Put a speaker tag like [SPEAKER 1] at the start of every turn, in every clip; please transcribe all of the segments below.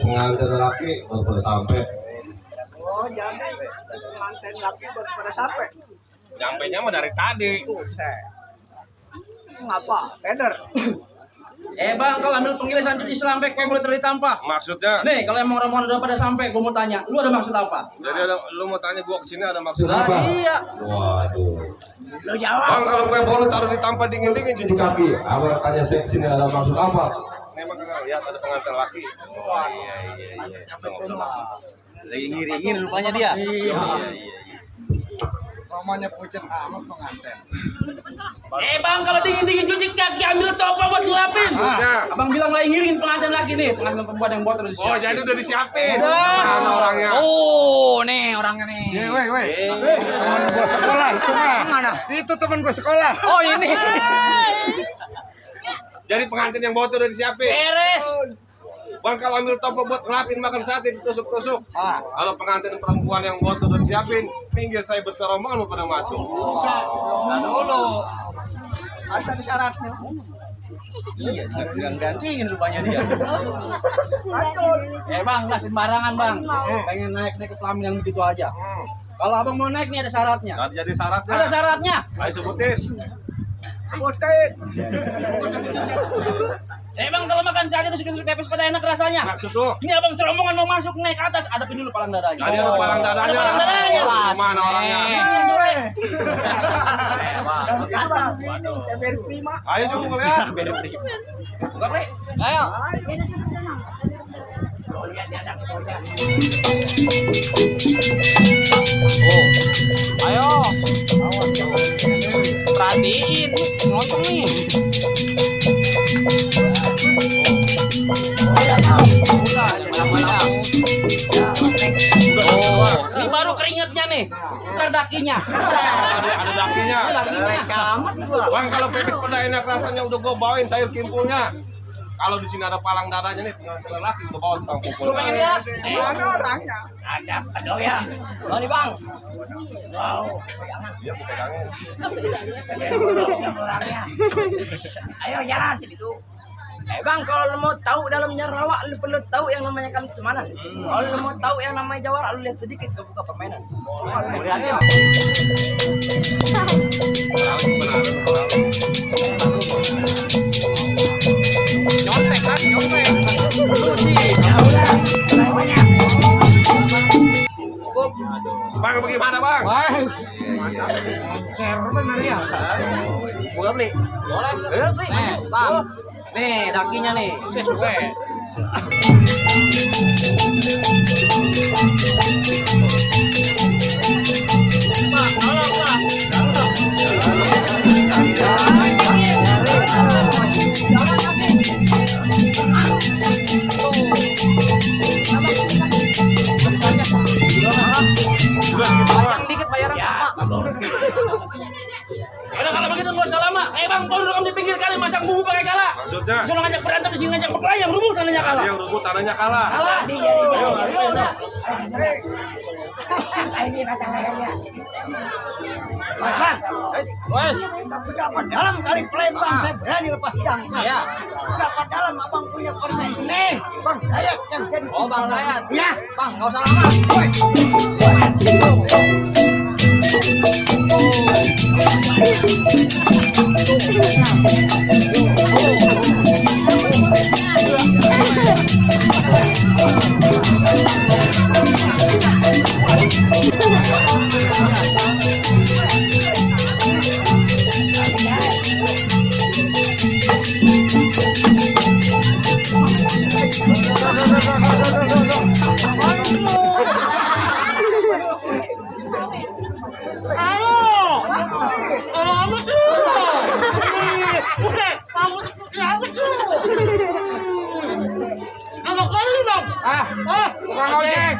[SPEAKER 1] pengantin laki baru pada sampai.
[SPEAKER 2] Oh, jadi pengantin laki baru pada sampai.
[SPEAKER 1] Nyampainya mah dari tadi.
[SPEAKER 2] Buset. Ngapa? Tender.
[SPEAKER 3] Bang, kalau ambil pengilasan di Selambek, kayak mulai terditampak.
[SPEAKER 1] Maksudnya?
[SPEAKER 3] Nih, kalau emang rombongan udah pada sampai, gue mau tanya, lu ada maksud apa?
[SPEAKER 1] Jadi lu mau tanya gua kesini ada maksud
[SPEAKER 3] Nah,
[SPEAKER 1] apa?
[SPEAKER 3] iya.
[SPEAKER 1] Waduh.
[SPEAKER 3] Lu jawab.
[SPEAKER 1] Bang, kalau bukan bolu taruh ditampar dingin-dingin cuci kaki. Abang tanya saya kesini ada maksud apa? Memang kan lihat ada pengantin laki. Iya.
[SPEAKER 3] Lagi ngiringin rupanya dia.
[SPEAKER 2] Iya. Romanya pucet amat pengantin.
[SPEAKER 3] Bang, kalau dingin-dingin cuci kaki, ambil topa buat ngelapin.
[SPEAKER 1] Maksudnya?
[SPEAKER 3] Abang bilang lagi ngiringin pengantin laki nih, pengantin perempuan yang botol disiapin.
[SPEAKER 1] Oh, jadi udah disiapin.
[SPEAKER 3] Udah.
[SPEAKER 1] Mana orangnya?
[SPEAKER 3] Oh, nih orangnya nih.
[SPEAKER 2] Weh. Teman gua sekolah itu mah.
[SPEAKER 3] Mana?
[SPEAKER 2] Itu teman gua sekolah.
[SPEAKER 3] Oh, ini.
[SPEAKER 1] Jadi pengantin yang botol udah disiapin.
[SPEAKER 3] Beres.
[SPEAKER 1] Bang, kalau ambil topo buat ngelapin makan sate ditusuk-tusuk.
[SPEAKER 2] Ah.
[SPEAKER 1] Kalau pengantin perempuan yang botol udah disiapin, pinggir saya berserombongan mau pada masuk.
[SPEAKER 3] Nah dulu.
[SPEAKER 2] Ada di syaratnya.
[SPEAKER 3] Iya, yang gantiin rupanya dia.
[SPEAKER 2] Aduh.
[SPEAKER 3] Bang, nggak sembarangan bang. Pengen naik ke pelaminan yang begitu aja. Kalau abang mau naik nih ada syaratnya.
[SPEAKER 1] Nggak jadi syaratnya.
[SPEAKER 3] Ada syaratnya.
[SPEAKER 1] Ayo sebutin.
[SPEAKER 2] Sebutin.
[SPEAKER 3] Bang, kalau makan sate itu suka pepes pada enak rasanya.
[SPEAKER 1] Maksud tuh?
[SPEAKER 3] Ini abang serombongan mau masuk naik ke atas, hadapin dulu palang dadanya.
[SPEAKER 1] Tadi ada palang dadanya.
[SPEAKER 3] Ada palang dadanya.
[SPEAKER 1] Mana orangnya?
[SPEAKER 2] Kata ini biar prima.
[SPEAKER 1] Ayo coba ngeliat.
[SPEAKER 3] Buka, Pri. Ayo. Oh. Ayo. Perhatiin. Nonton nih. Ini baru keringetnya nih. Ntar dakinya.
[SPEAKER 1] Ada dakinya.
[SPEAKER 2] Kamat gua.
[SPEAKER 1] Bang, kalau pepes pada enak rasanya udah gua bawain sayur kimpulnya. Kalau di sini ada palang dadanya nih, pengantin laki udah bawa tukang kumpul.
[SPEAKER 3] Lu pengen lihat?
[SPEAKER 2] Mana orangnya?
[SPEAKER 3] Ada ya. Oh nih bang. Wow.
[SPEAKER 1] Iya, gue pegangin.
[SPEAKER 3] Ayo jalan situ. Bang, kalau lu mau tahu dalamnya rawa, lu perlu tahu yang namanya kami semanan. Kalau lu mau tahu yang namanya jawara, lu lihat sedikit ke buka permainan. Ayo. Nyontek kan, nyontek. Lu sih.
[SPEAKER 1] Bang, bagaimana bang?
[SPEAKER 2] Cer bener ya.
[SPEAKER 3] Buka beli. Boleh. Beli. Nih, bang. Nih, dakinya nih. Sesuai. Bang, tolong, Bang. Yang dikit bayaran sama. Udah kalau begitu nggak usah lama. Bang, baru rekam di pinggir kali masang bumbu pakai kala.
[SPEAKER 1] Maksudnya?
[SPEAKER 3] Suruh ngajak berantem di sini ngajak berkelahi rubut tanahnya kalah.
[SPEAKER 1] Yang rubut tanahnya kalah.
[SPEAKER 3] Kalah. Ayo, udah. Mas. Wes.
[SPEAKER 2] Berapa dalam kali pelembang saya berani lepas jang.
[SPEAKER 3] Ya.
[SPEAKER 2] Berapa dalam abang punya permen? Nih, bang, ayo yang jadi.
[SPEAKER 3] Oh, Bang Rayat.
[SPEAKER 2] Ya,
[SPEAKER 3] Bang, nggak usah lama.
[SPEAKER 2] Tukang ojek.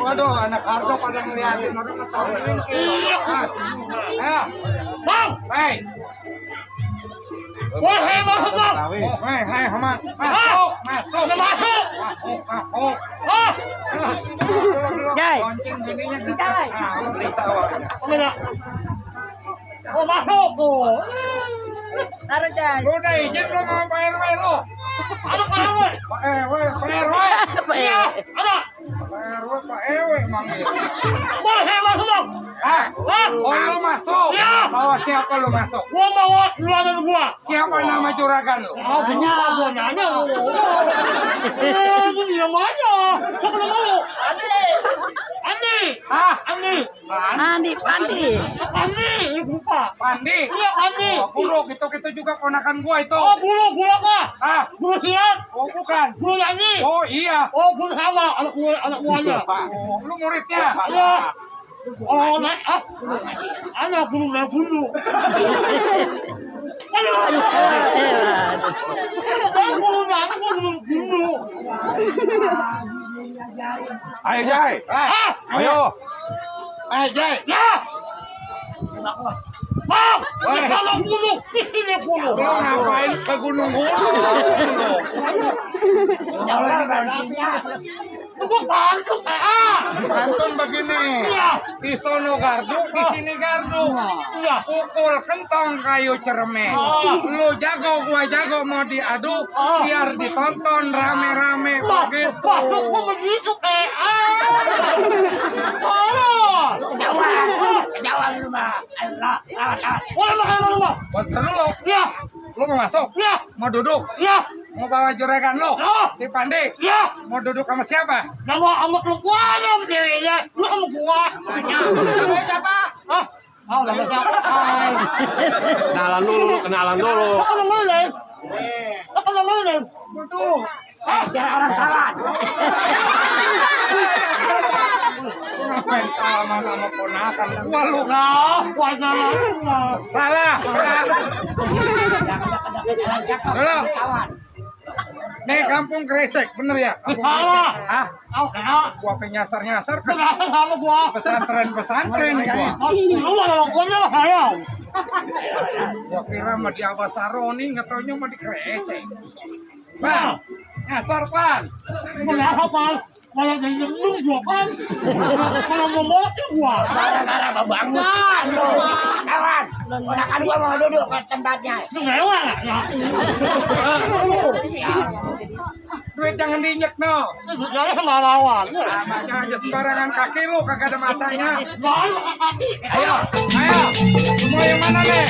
[SPEAKER 2] Waduh, anak harga pada ngeliatin orang ngetawain. Ayo.
[SPEAKER 3] Bang,
[SPEAKER 2] Hei.
[SPEAKER 3] wah, bang.
[SPEAKER 2] Oh, hei, Hamad. Masuk.
[SPEAKER 3] Udah masuk.
[SPEAKER 2] Masuk.
[SPEAKER 3] Oh,
[SPEAKER 2] Jai. Lonceng gininya kita. Ah, lu beritahu.
[SPEAKER 3] mana? Oh, masuk tuh.
[SPEAKER 4] Taruh Jan.
[SPEAKER 2] Lu udah izin belum sama Pak RW lu?
[SPEAKER 5] Ada Pak RW.
[SPEAKER 2] Pak RW, Pak RW.
[SPEAKER 5] Iya, ada.
[SPEAKER 2] Pak RW, Pak RW manggil.
[SPEAKER 5] Boleh masuk dong.
[SPEAKER 2] Ah, oh lu masuk?
[SPEAKER 5] Iya.
[SPEAKER 2] Bawa siapa lu masuk?
[SPEAKER 5] Gua bawa keluarga gua.
[SPEAKER 2] Siapa nama juragan lu?
[SPEAKER 5] Ah, gua nanya. Lu diam aja. Siapa nama lu? Andi.
[SPEAKER 2] Ah,
[SPEAKER 5] Andi.
[SPEAKER 4] Pandi.
[SPEAKER 5] Andi, lupa.
[SPEAKER 2] Pandi.
[SPEAKER 5] Iya, Andi.
[SPEAKER 2] Oh, buruk itu juga ponakan gua itu.
[SPEAKER 5] Oh, guru apa?
[SPEAKER 2] Ah,
[SPEAKER 5] Guru silat.
[SPEAKER 2] oh bukan.
[SPEAKER 5] Guru nyanyi.
[SPEAKER 2] Oh iya.
[SPEAKER 5] Oh, guru sama anak buahnya.
[SPEAKER 2] Oh, lu muridnya.
[SPEAKER 5] Iya. Oh, anak guru nggak guru. Aduh. Guru nggak guru.
[SPEAKER 1] Ayo Jai. Ayo.
[SPEAKER 2] Jai.
[SPEAKER 5] Ya. Bang, kalau guru, ini guru.
[SPEAKER 2] Lu ngapain ke Gunung Gunung?
[SPEAKER 5] Gua bantu
[SPEAKER 2] Pantun begini.
[SPEAKER 5] Iya.
[SPEAKER 2] Di sono gardu, di sini gardu.
[SPEAKER 5] Iya.
[SPEAKER 2] Pukul kentong kayu cermek. Lu jago, gua jago, mau diadu biar ditonton rame-rame begitu.
[SPEAKER 5] Kok begitu Tolong.
[SPEAKER 3] Kejauhan lu mah.
[SPEAKER 5] Boleh makan rumah.
[SPEAKER 2] Bentar dulu.
[SPEAKER 5] Ya,
[SPEAKER 2] Lu mau masuk?
[SPEAKER 5] ya,
[SPEAKER 2] Mau duduk?
[SPEAKER 5] ya,
[SPEAKER 2] Mau bawa juragan lu?
[SPEAKER 5] Oh.
[SPEAKER 2] Si Pandi?
[SPEAKER 5] ya.
[SPEAKER 2] Mau duduk sama siapa?
[SPEAKER 5] Nama sama keluarga berdirinya. Lu sama gua.
[SPEAKER 2] Nama siapa?
[SPEAKER 5] Hah? Oh, nama siapa?
[SPEAKER 1] Kenalan dulu, kenalan dulu.
[SPEAKER 5] Apa namanya? Apa namanya?
[SPEAKER 2] Duduk.
[SPEAKER 3] Jangan orang salah.
[SPEAKER 2] Ngapain salaman sama ponakan gua lu?
[SPEAKER 5] Nah, wajar lah.
[SPEAKER 2] Salah. Halo. Nih kampung Kresek, bener ya? Kampung Kresek. Ah, gua penyasar-nyasar ke
[SPEAKER 5] Kenapa sama gua?
[SPEAKER 2] pesantren ya.
[SPEAKER 5] Lu ada logonya lah saya.
[SPEAKER 2] Gua kira mah di Abasaroni, nggak taunya mah di Kresek. Pan, nyasar pan.
[SPEAKER 5] Kenapa, Pan? Malah jadi nyemung gua, Pan. Malah mau mati gua.
[SPEAKER 3] Gara-gara bangun lu. Kawan, ponakan gua mau duduk ke tempatnya.
[SPEAKER 5] Lu mewah ya?
[SPEAKER 2] Duit jangan diinjek no.
[SPEAKER 5] Saya sama lawan.
[SPEAKER 2] Namanya aja sembarangan kaki lu, kagak ada matanya.
[SPEAKER 5] Nah, kaki.
[SPEAKER 2] Ayo, semua yang mana nih?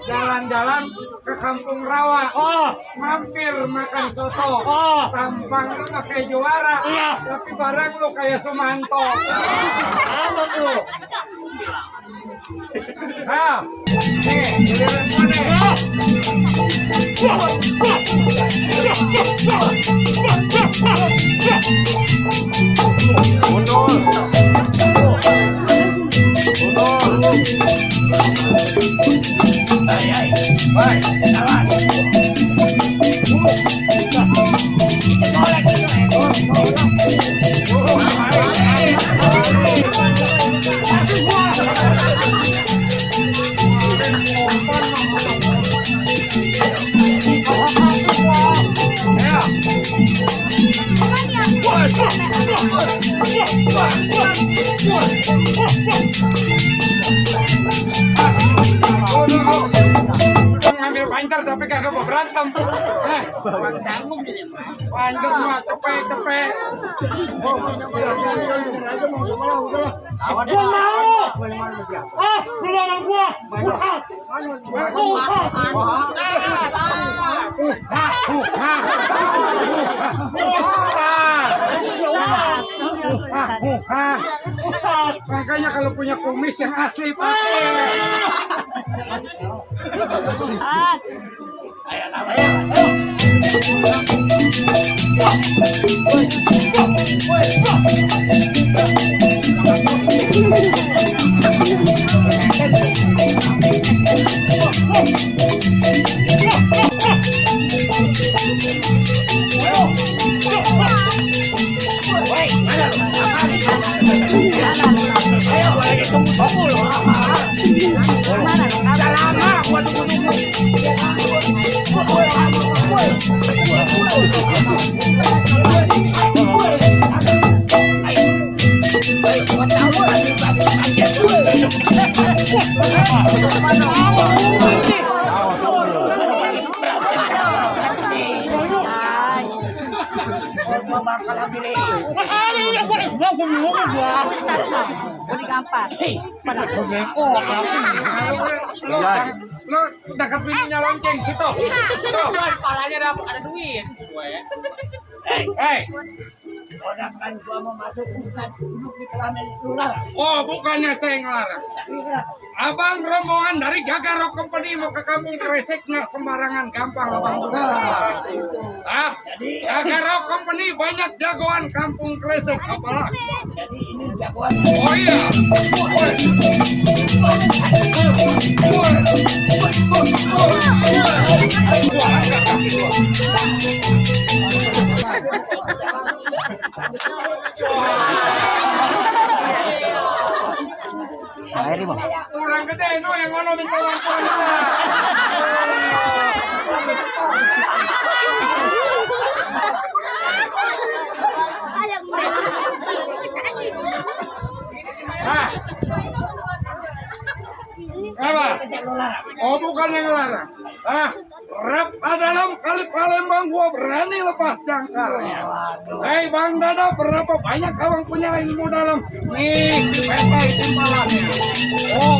[SPEAKER 2] Jalan-jalan ke Kampung Rawa, mampir makan soto, tampang lu nggak kayak juara, tapi barang lu kayak Sumanto.
[SPEAKER 5] Apa tuh?
[SPEAKER 2] Nah, nih, giliran gua nih.
[SPEAKER 1] Mundur.
[SPEAKER 2] Ngambil pancar tapi kagak mau berantem. Pancar mah cepet.
[SPEAKER 5] Gua mau. Keluarga gua.
[SPEAKER 2] Makanya kalau punya kumis yang asli pakai.
[SPEAKER 3] Udah lama gua tunggu-tunggu.
[SPEAKER 2] Lo dekat pintunya lonceng situ.
[SPEAKER 3] Kepalanya ada duit. Ponakan gua mau masuk Ustaz duduk di kelamin ular.
[SPEAKER 2] Oh, bukannya saya ngelarang. Abang rombongan dari Gagaro Company mau ke kampung Kresek nggak sembarangan, gampang abang benar. Gagaro Company banyak jagoan kampung Kresek, apalagi.
[SPEAKER 3] Jadi ini jagoan.
[SPEAKER 2] Oh iya. Kurang gede no yang ngono minta bantuan. Apa? Oh, bukan yang ngelarang. Rap dalam kali Palembang gua berani lepas jangkar. Hei Bang Dada, berapa banyak abang punya ilmu dalam? Nih, petai timpalannya. Oh,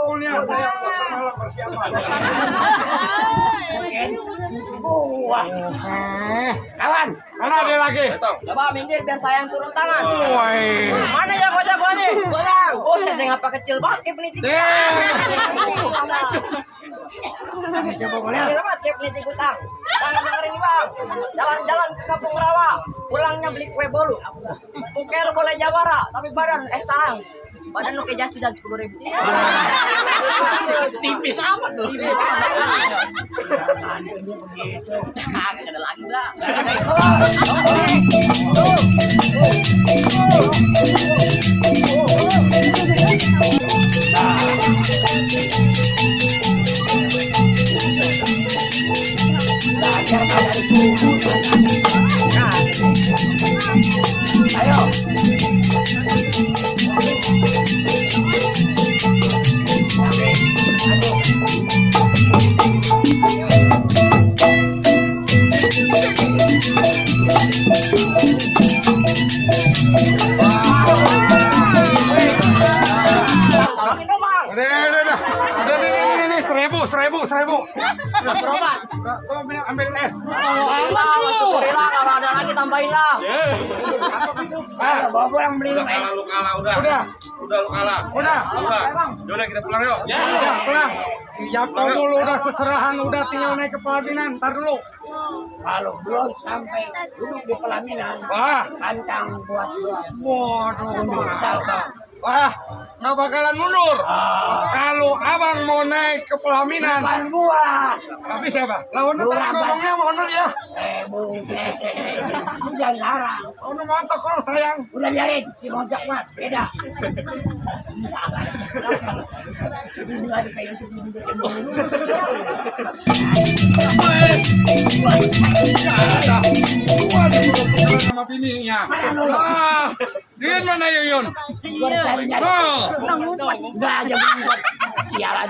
[SPEAKER 2] kuliah saya buat malam persiapan.
[SPEAKER 3] Kawan,
[SPEAKER 2] Mana ada lagi?
[SPEAKER 3] coba minggir biar saya yang turun tangan.
[SPEAKER 2] Woi.
[SPEAKER 3] Mana yang jago nih? Barang. Oh, setting apa kecil banget kayak peniti. Coba boleh. Banget kayak peniti gutang. Jangan dengerin Bang. Jalan-jalan ke Kampung Rawa, pulangnya beli kue bolu. Kukel boleh Jawara, tapi badan sayang. Badan lu kayak sudah 10.000. Tipis amat tuh. Kagak ada lagi Bang.
[SPEAKER 2] Seribu.
[SPEAKER 3] Berobat.
[SPEAKER 2] Tolong ambil es.
[SPEAKER 3] Alhamdulillah, kalau ada lagi tambahin lah. Bawa pulang beli lu.
[SPEAKER 1] Lu kalah udah.
[SPEAKER 2] Udah
[SPEAKER 1] Lu kalah.
[SPEAKER 2] Udah.
[SPEAKER 1] Yaudah kita pulang yuk.
[SPEAKER 2] Udah pulang. Siap dulu udah seserahan, udah tinggal naik ke pelaminan. Ntar dulu.
[SPEAKER 3] Kalau belum sampai duduk di pelaminan,
[SPEAKER 2] Wah,
[SPEAKER 3] pantang buat gua.
[SPEAKER 2] waduh, mantap. Wah, nggak bakalan mundur. Kalau abang mau naik ke pelaminan,
[SPEAKER 3] Bukan gua.
[SPEAKER 2] tapi siapa? Lawan tadi ngomongnya mundur ya.
[SPEAKER 3] Buset. Lu jangan larang.
[SPEAKER 2] Oh, mantap kalau sayang.
[SPEAKER 3] Udah biarin si Mojak mah beda. Ini lagi kayak itu
[SPEAKER 2] Waduh, sama bininya. Din mana Yuyun?
[SPEAKER 3] Udah aja buat sialan.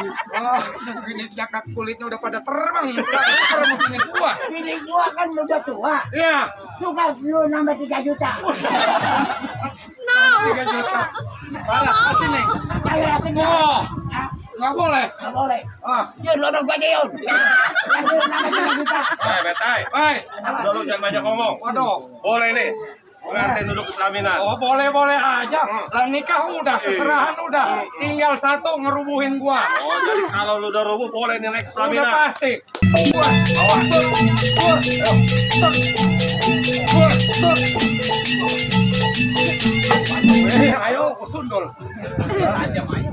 [SPEAKER 2] Ini cakap kulitnya udah pada terbang. Terbang begini tua.
[SPEAKER 3] Ini gua kan udah tua.
[SPEAKER 2] Iya.
[SPEAKER 3] Tuh kan lu nambah 3 juta.
[SPEAKER 2] 3 juta. Malah pasti nih.
[SPEAKER 3] Ayo rasanya.
[SPEAKER 2] Oh, nggak boleh.
[SPEAKER 3] Nggak boleh.
[SPEAKER 2] Yun,
[SPEAKER 3] lo dong aja Yun. Nambah 3 juta.
[SPEAKER 1] Betai.
[SPEAKER 2] Baik.
[SPEAKER 1] Udah lu jangan banyak ngomong.
[SPEAKER 2] Waduh.
[SPEAKER 1] Boleh nih. pengantin duduk di pelaminan.
[SPEAKER 2] Oh boleh aja. Lah nikah udah, seserahan udah. Tinggal satu ngerubuhin gua.
[SPEAKER 1] Oh, jadi kalau lu udah rubuh boleh nih naik ke
[SPEAKER 2] Udah
[SPEAKER 1] pelaminan.
[SPEAKER 2] pasti. Ayo kusundul.
[SPEAKER 3] Tajam aja.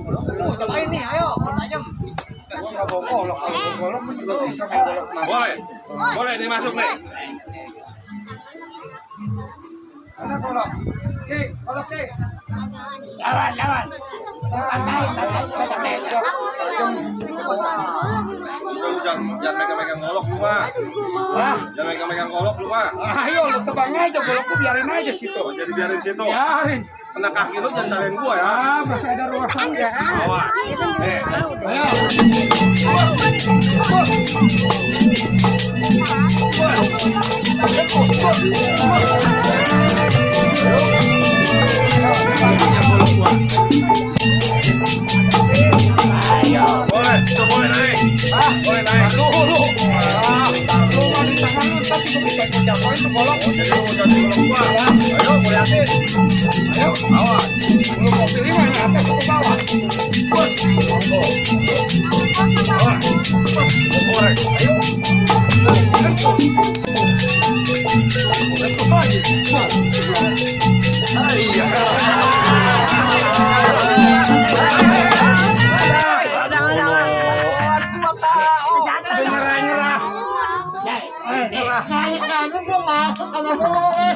[SPEAKER 3] Cobain nih, ayo. Tajam.
[SPEAKER 2] Gua nggak bawa golok. Kalau bawa golok gua juga bisa main golok.
[SPEAKER 1] Boleh. Boleh nih masuk nih.
[SPEAKER 2] Mana golok? Ki, golok ki.
[SPEAKER 3] Lawan. Santai.
[SPEAKER 1] Udah lu jangan megang-megang golok lu mah.
[SPEAKER 2] Lah,
[SPEAKER 1] Jangan megang-megang golok lu mah.
[SPEAKER 2] ayo lu tebang aja golokku, biarin aja situ.
[SPEAKER 1] Oh, jadi biarin situ.
[SPEAKER 2] Biarin.
[SPEAKER 1] Kena kaki lu jangan dalain gua ya.
[SPEAKER 2] Ah, masih ada ruang ya.
[SPEAKER 1] Awas. Nih.
[SPEAKER 2] Ayo.
[SPEAKER 1] Boleh, itu boleh naik. Boleh naik.
[SPEAKER 2] Dulu. Ah, lu mah di tangan lu tapi gua bisa ikut jatuhin tuh golok.
[SPEAKER 1] Jadi lu mau jadi golok gua. Ayo, gua yakin.
[SPEAKER 2] Ayo,
[SPEAKER 1] Awas.
[SPEAKER 2] lu mau pilih mana atas atau bawah?
[SPEAKER 1] Boleh.
[SPEAKER 2] Nyerah.
[SPEAKER 5] Kamu gua masuk kalau boleh.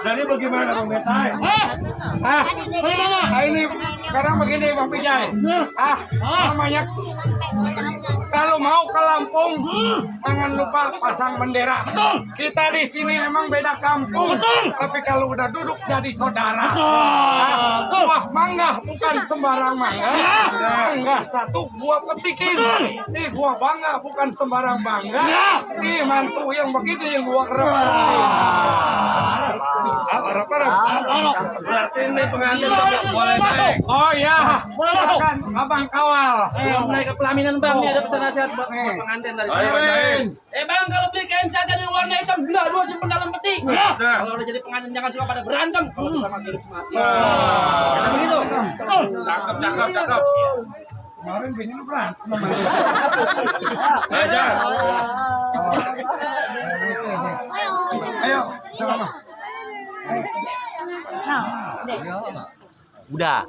[SPEAKER 1] Jadi bagaimana Bang Betai?
[SPEAKER 2] Ini sekarang begini Bang Pijay. Namanya kalau mau ke Lampung, jangan lupa pasang bendera. Kita di sini memang beda kampung, tapi kalau udah duduk jadi saudara. Buah mangga bukan sembarang mangga. Mangga satu gua petikin. Gua bangga bukan sembarang bangga. Mantu yang begitu yang gua harap.
[SPEAKER 1] Berarti ini pengantin boleh naik.
[SPEAKER 2] Oh ya, silakan abang kawal.
[SPEAKER 5] Naik ke pelaminan bang, ini ada pesan nasihat buat pengantin dari
[SPEAKER 1] Ayo,
[SPEAKER 2] Keren.
[SPEAKER 5] bang, kalau beli kain saja yang warna hitam, belah dua simpen dalam peti. Kalau udah jadi pengantin jangan suka pada berantem. Kalau bersama hidup mati. Kata begitu.
[SPEAKER 1] Cakep.
[SPEAKER 2] Kemarin bini lu berantem sama dia.
[SPEAKER 1] Aja.
[SPEAKER 2] Ayo, selama.
[SPEAKER 6] Udah.